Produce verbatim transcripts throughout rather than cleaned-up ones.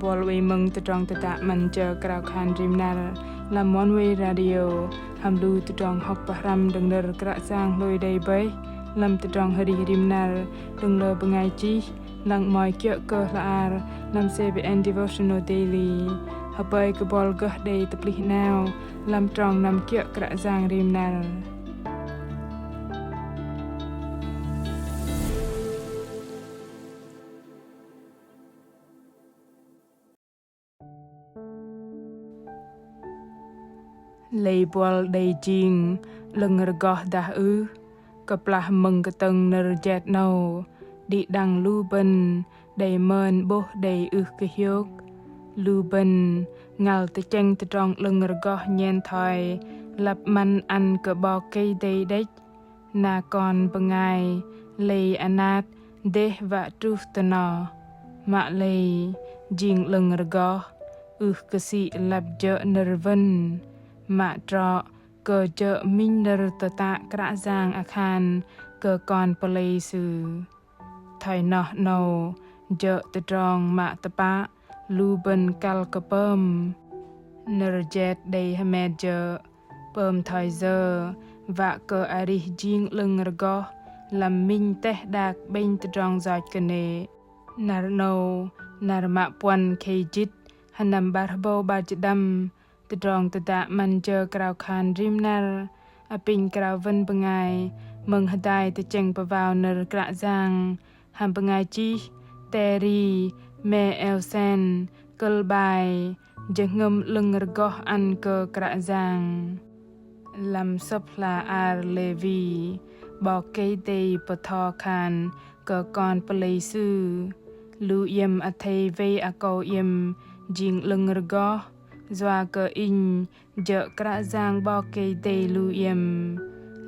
Buăl oei mơ̆ng tơdrong tơdă 'Măn Jơ Krao Khan Rim Năr lăm Oneway Radio, hăm lu tơdrong hŏk pơhrăm đơ̆ng nơ̆r Kră Yang hlôi đei bơih lăm tơdrong arih rim năr đơ̆ng lơ bơngai chih, lăng 'mơ̆i kiơ̆ kơ hla ar lăm C B N Devotional Daily. Hơpơi kơ buăl gơh đei tơplih 'nao lăm trong năm kiơ̆ Kră Yang rim năr. Lei buăl đei jing 'lơ̆ng rơgoh dah ưh? Kơplah mơ̆ng kơtơ̆ng nơ̆r jet 'nâu, đĭ đăng lu bơ̆n đei mơn 'bôh đei ưh kơ hiôk. Lu bơ̆n ngăl tơchĕng tơdrong 'lơ̆ng rơgoh nhen thoi lăp 'măn ăn kơ 'Bok Kei-Dei đĕch. Na kon bơngai lei anat dêh wă truh tơ noh. Mă lei jing 'lơ̆ng rơgoh ưh kơ sĭ lăp jơ̆ nơ̆r wơ̆n, mă trŏ kơ jơ̆ minh nơ̆r tơtă Kră Yang akhan kơ kon pơlei Sư. Thoi noh 'nâu jơ̆ tơdrong mă tơpă lu bơ̆n kăl kơ pơm. Nơ̆r jet đei hơmet jơ̆ pơm thoi yơ wă kơ arih jing 'lơ̆ng rơgoh lăm minh teh đak 'bĕnh tơdrong yoch kơnê̆. Năr 'nâu, năr mă puăn khei jĭt, hơnăm 'bar hơbâu 'bar jĭt đăm, tơdrong tơdă 'Măn Jơ Krao Khan Rim Năr apinh krao wơ̆n bơngai mơ̆ng hơdai tơchĕng pơwao nơ̆r Kră Yang hăm bơngai chih Terry Meelsen, kơ̆l 'bai Jơhngơ̆m 'lơ̆ng rơgoh ăn kơ Kră Yang. Lăm sơ̆p hla ar Lêwi, 'Bok Kei-Dei bơtho khan kơ kon pơlei Sư: Lu iĕm athei wei akâu iĕm jing 'lơ̆ng rơgoh, yua kơ Inh jơ̆ Kră Yang 'Bok Kei-Dei lu iĕm.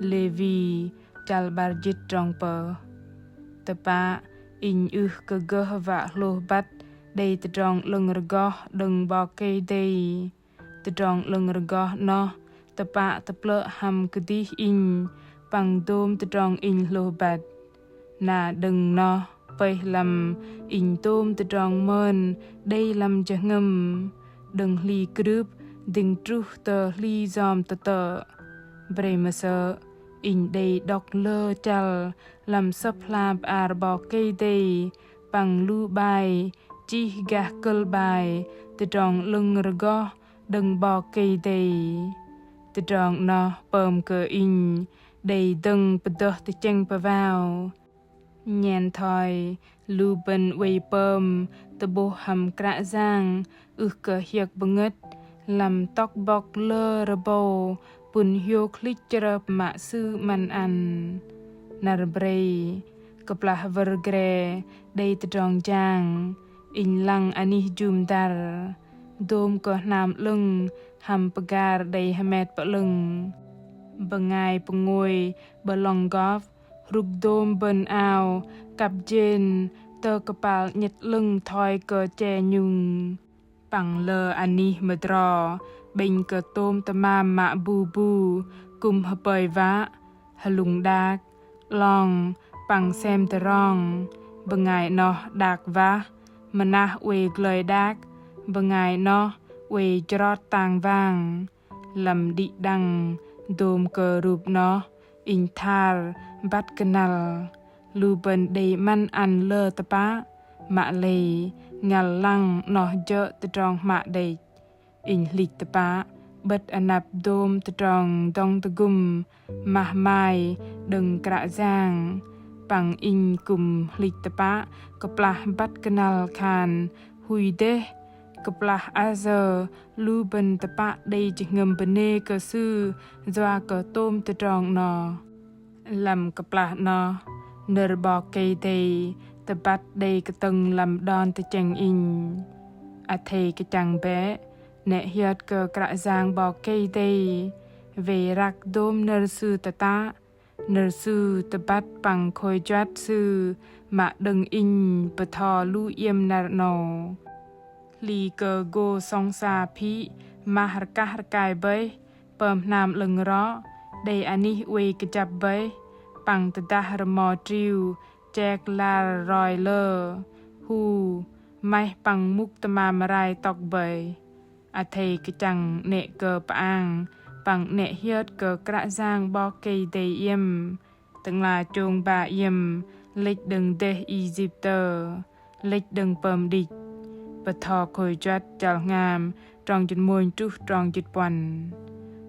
Lêwi chăl 'bar jĭt trong pơh. Tơpă, inh ưh kơ gơh wă hlôh băt đei tơdrong 'lơ̆ng rơgoh đơ̆ng 'Bok Kei-Dei. Tơdrong 'lơ̆ng rơgoh 'noh tơpă tơplơ̆ hăm kơdih inh păng dôm tơdrong inh hlôh băt. Na đơ̆ng noh pơih lăm inh dôm tơdrong mơn đei lăm jơhngơ̆m, đơ̆ng hli krưp dĭng truh tơ hli yom tơtơ̆. Brei mơsơ̆ inh đei đŏk lơ chăl lăm sơ̆p hla bơar 'Bok Kei-Dei păng lu 'bai chih gah kơ̆l 'bai tơdrong 'lơ̆ng rơgoh đơ̆ng 'Bok Kei-Dei. Tơdrong 'noh pơm kơ inh đei dơ̆ng pơdơh tơchĕng pơwao. Nhen thoi lu bơ̆n oei pơm tơ'bôh hăm Kră Yang ưh kơ hiơ̆k bơngơ̆t lăm tŏk bŏk lơ rơbâu pŭn hiôk hlĭch chrơp mă Sư 'măn ăn. Năr brei kơplah wơ̆r gre đei tơdrong jang, inh lăng anih jŭm dăr, dôm kơ hnam 'lơ̆ng hăm pơgar đei hơmet pơ'lơ̆ng. Bơngai pơngôi 'bơ̆lŏng gŏp hrŭk dôm bơ̆n ao kăp jên tơ kơpal 'nhĕt 'lơ̆ng thoi kơ che nhŭng. Păng lơ anih mơdro 'bĕnh kơ tôm tơmam mă bu bu kư̆m hơpơi wă, hlŭng đak, 'long păng sem tơrong. Bơngai 'noh đak wah, mơnah oei glơi đak, bơngai 'noh oei jrot tang wang. Lăm đĭ đăng dôm kơ rup 'noh, inh thar băt kơnăl. Lu bơ̆n đei 'măn ăn lơ tơpă, mă lei ngăl lăng 'noh jơ̆ tơdrong hmă đĕch. Inh hlĭch tơpă 'bơ̆t anăp dôm tơdrong dŏng tơgŭm mah mai đơ̆ng Kră Yang. Păng inh kư̆m hlĭch tơpă kơplah băt kơnăl khan hui dêh, kơplah ayơ lu bơ̆n tơpă đei jơhngơ̆m bơnê kơ Sư yua kơ tôm tơdrong 'noh. Lăm kơplah 'noh, nơ̆r 'Bok Kei-Dei tơbăt đei kơtơ̆ng lăm đon tơchĕng inh. Athei kơchăng bĕ 'nĕ hiơt kơ Kră Yang 'Bok Kei-Dei, wei răk dôm nơ̆r Sư tơtă, nơ̆r Sư tơbăt păng khôi juăt Sư mă đơ̆ng inh bơtho lu iĕm năr 'nâu. Hli kơ gô sŏng sa phĭ mah rơkah rơkai bơih, pơm hnam 'lơ̆ng rŏ, đei anih oei kơjăp bơih, păng tơdah rơmo triu chek lar roi lơ, hu, maih păng mŭk tơmam rai tŏk bơih. Athei kơchăng 'nĕ kơ pơang păng 'nĕ hiơt kơ Kră Yang 'Bok Kei-Dei iĕm, Tơ'ngla chông ba iĕm lĕch đơ̆ng dêh Êjiptơ, lĕch đơ̆ng pơm đĭch. Bơtho Khôi Juăt chăl hngam, trong jĭt mônh truh trong jĭt puăn.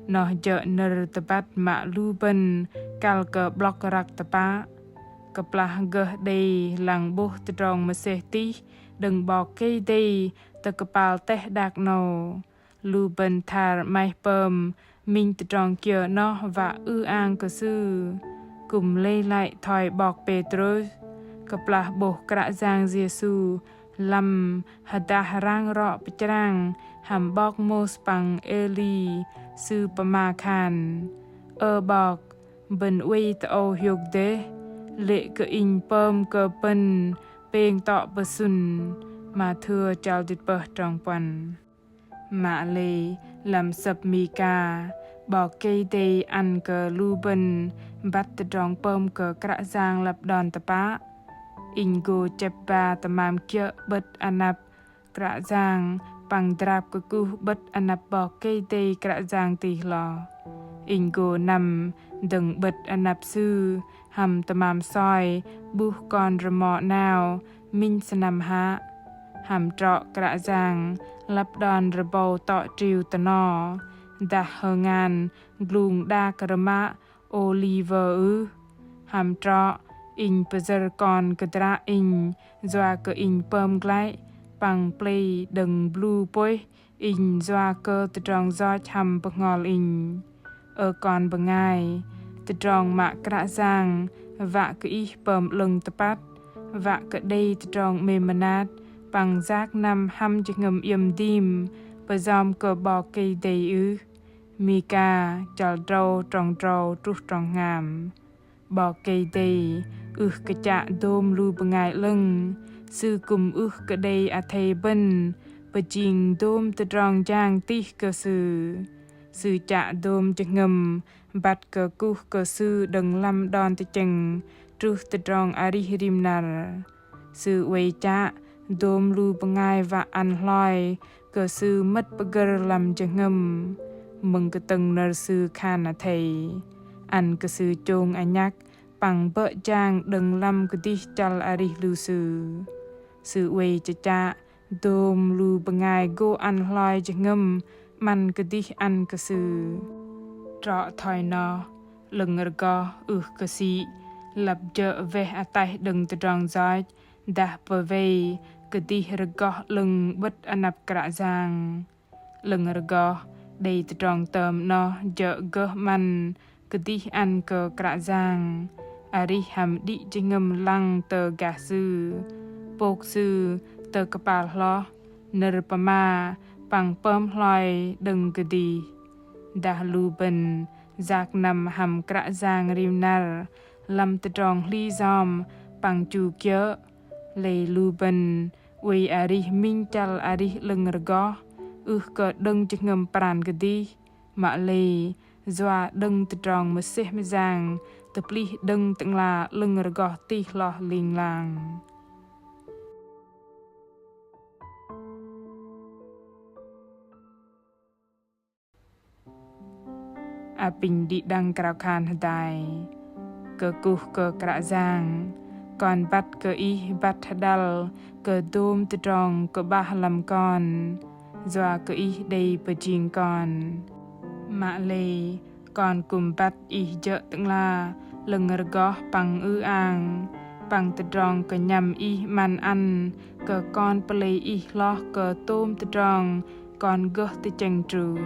Noh jơ̆ nơ̆r tơbăt mă lu bơ̆n kăl kơ 'blŏk răk tơpă. Kơplah gơh đei lăng 'bôh tơdrong mơsêh tih đơ̆ng 'Bok Kei-Dei tơ kơpal teh đak 'nâu, lu bơ̆n thar 'maih pơm minh tơdrong kiơ noh wă ư-ang kơ Sư, kư̆m lei lăi thoi 'bok Pêtrôs. Kơplah 'bôh Kră Yang Yêsu lăm hơdah rang rŏ pơchrang hăm 'bok Môis păng Êli, Sư pơma khan: Ơ 'Bok, bơ̆n oei tơ âu hiôk dêh, lê̆ kơ Inh pơm kơ bơ̆n pêng tŏ pơsŭn. Mathêu chăl jĭt pơh trong puăn. Mă lei lăm sơ̆p Mika, 'Bok Kei-Dei ăn kơ lu bơ̆n băt tơdrong pơm kơ Kră Yang lăp đon tơpă. Inh gô chĕp ba tơmam kiơ̆ 'bơ̆t anăp Kră Yang păng drap kơkuh 'bơ̆t anăp 'Bok Kei-Dei Kră Yang tih hloh. Inh gô năm dơ̆ng 'bơ̆t anăp Sư hăm tơmam soi 'bôh kon rơmo 'nao minh sơnăm hă. Hăm trŏ Kră Yang lăp đon rơbâu tŏ triu tơno, dah hơngan glung đak rơmă ôliwơ ưh? Hăm trŏ Inh pơyơ̆r kon kơdră Inh yua kơ Inh pơm glăi păng plei đơ̆ng blu puih Inh yua kơ tơdrong yoch hăm bơhngol Inh? Ơ kon bơngai, tơdrong mă Kră Yang wă kơ ih pơm 'lơ̆ng tơpăt, wă kơ đei tơdrong 'mêm mơnat păng yak năm hăm jơhngơ̆m iĕm dim pơyom kơ 'Bok Kei-Dei ưh? Mika chăl drâu trong drâu truh trong hngam. 'Bok Kei-Dei ưh kơ chă dôm lu bơngai 'lơ̆ng, Sư kư̆m ưh kơ đei athei bơ̆n pơjing dôm tơdrong jang tih kơ Sư. Sư chă dôm jơhngơ̆m băt kơkuh kơ Sư đơ̆ng lăm đon tơchĕng truh tơdrong arih rim năr. Sư oei chă dôm lu bơngai wă ăn hloi kơ Sư mơ̆t pơgơ̆r lăm jơhngơ̆m, mơ̆ng kơtơ̆ng nơ̆r Sư khan athei, ăn kơ Sư chông anhăk păng bơ̆ jang đơ̆ng lăm kơdih chăl arih lu sư. Sư oei chă chă dôm lu bơngai gô ăn hloi jơhngơ̆m 'măn kơdih ăn kơ Sư. Trŏ thoi noh, 'lơ̆ng rơgoh ưh kơ sĭ lăp jơ̆ weh ataih đơ̆ng tơdrong yoch, dah pơwei kơdih rơgoh 'lơ̆ng 'bơ̆t anăp Kră Yang. 'Lơ̆ng rơgoh đei tơdrong tơm 'noh jơ̆ gơh 'măn kơdih ăn kơ Kră Yang, arih hăm đĭ jơhngơ̆m lăng tơ gah Sư, pôk Sư tơ kơpal hloh, nơ̆r pơma păng pơm hloi đơ̆ng kơdih. Dah lu bơ̆n yak năm hăm Kră Yang rim năr lăm tơdrong hli yom păng chu kiơ̆, lei lu bơ̆n oei arih minh chăl arih 'lơ̆ng rơgoh, ưh kơ đơ̆ng jơhngơ̆m pran kơdih, mă lei yua đơ̆ng tơdrong mơsêh mơyang tơplih đơ̆ng Tơ'ngla 'lơ̆ng rơgoh tih hloh ling lang. Apinh đĭ đăng krao khan hơdai. Kơkuh kơ Kră Yang, kon băt kơ Ih băt hơđăl kơ dôm tơdrong kơ'bah lăm kon, yua kơ Ih đei pơjing kon. Mă lei, kon kư̆m băt Ih jơ̆ Tơ'ngla 'lơ̆ng rơgoh păng ư-ang, păng tơdrong kơnhăm Ih 'măn ăn kơ kon pơlei Ih hloh kơ tôm tơdrong kon gơh tơchĕng truh.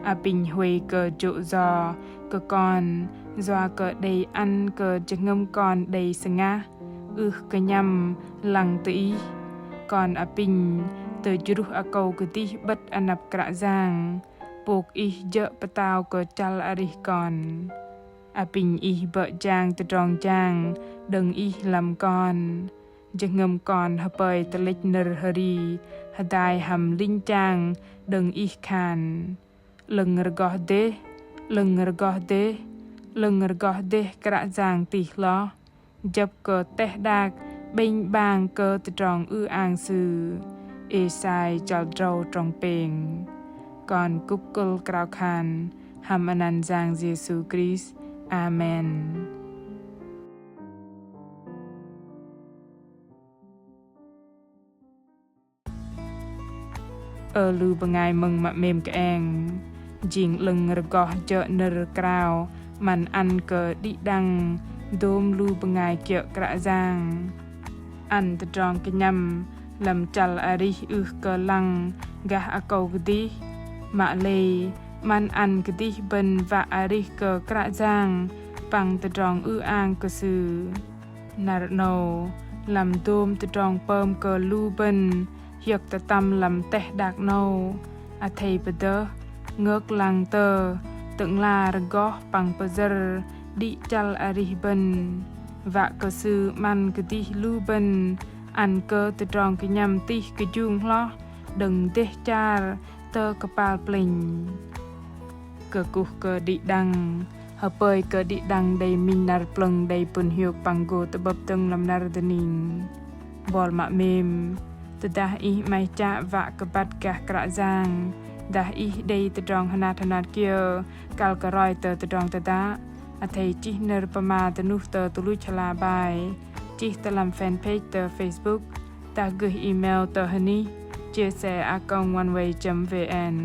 Apinh huay kơ jô̆ yo kơ kon, yua kơ đei ăn kơ jơhngơ̆m kon đei sơngah, ưh kơnhăm lăng tơ Ih. Kon apinh tơjruh akâu kơdih 'bơ̆t anăp Kră Yang, pôk Ih jơ̆ Pơtao kơ chăl arih kon. Apinh Ih bơ̆ jang tơdrong jang đơ̆ng Ih lăm kon. Jơhngơ̆m kon hơpơi tơlĕch nơ̆r hơri hơdai hăm linh jang đơ̆ng Ih khan: 'Lơ̆ng rơgoh dêh, 'lơ̆ng rơgoh dêh, 'lơ̆ng rơgoh dêh Kră Yang tih hloh, jơ̆p kơ teh đak 'bĕnh 'bang kơ tơdrong ư-ang Sư. Êsai chăl drâu trong pêng. Kon kŭp kơ̆l krao khan hăm anăn Yang Yêsu Krist. Amen. Ơ lu bơngai mơ̆ng mă 'mêm kơeng, jing 'lơ̆ng rơgoh jơ̆ nơ̆r krao 'măn ăn kơ đĭ đăng dôm lu bơngai kiơ̆ Kră Yang. Ăn tơdrong kơnhăm lăm chăl arih ưh kơ lăng gah akâu kơdih, mă lei 'măn ăn kơdih bơ̆n wă arih kơ Kră Yang păng tơdrong ư-ang kơ Sư. Năr 'nâu, lăm dôm tơdrong pơm kơ lu bơ̆n hiơ̆k tơtăm lăm teh đak 'nâu, athei pơdơh, ngơk lăng tơ, Tơ'ngla rơgoh păng pơyơ̆r đĭ chăl arih bơ̆n. Wă kơ Sư 'măn kơdih lu bơ̆n ăn kơ tơdrong kơnhăm tih kơjung hloh đơ̆ng dêh char tơ kơpal plĕnh. Kơkuh kơ đĭ đăng, hơpơi kơ đĭ đăng đei minh năr plơ̆ng đei pŭn hiôk păng gô tơ'bơ̆p dơ̆ng lăm năr dơning. Buăl mă 'mêm, tơdah ih 'maih chă wă kơ băt gah Kră Yang, dah ih đei tơdrong hơnat hơnat kiơ kăl kơ roi tơ tơdrong tơdă, athei chih nơ̆r pơma dơnuh tơ tơluch hla bơar, chih tơ lăm fanpage tơ Facebook, dah gơh email tơ hơnih chia sẻ a còng oneway chấm vn.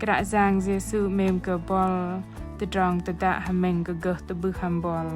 Kră Yang Yêsu 'mêm kơ buăl, tơdrong tơdă hơmĕng kơ gơh tơ'bưh hăm buăl.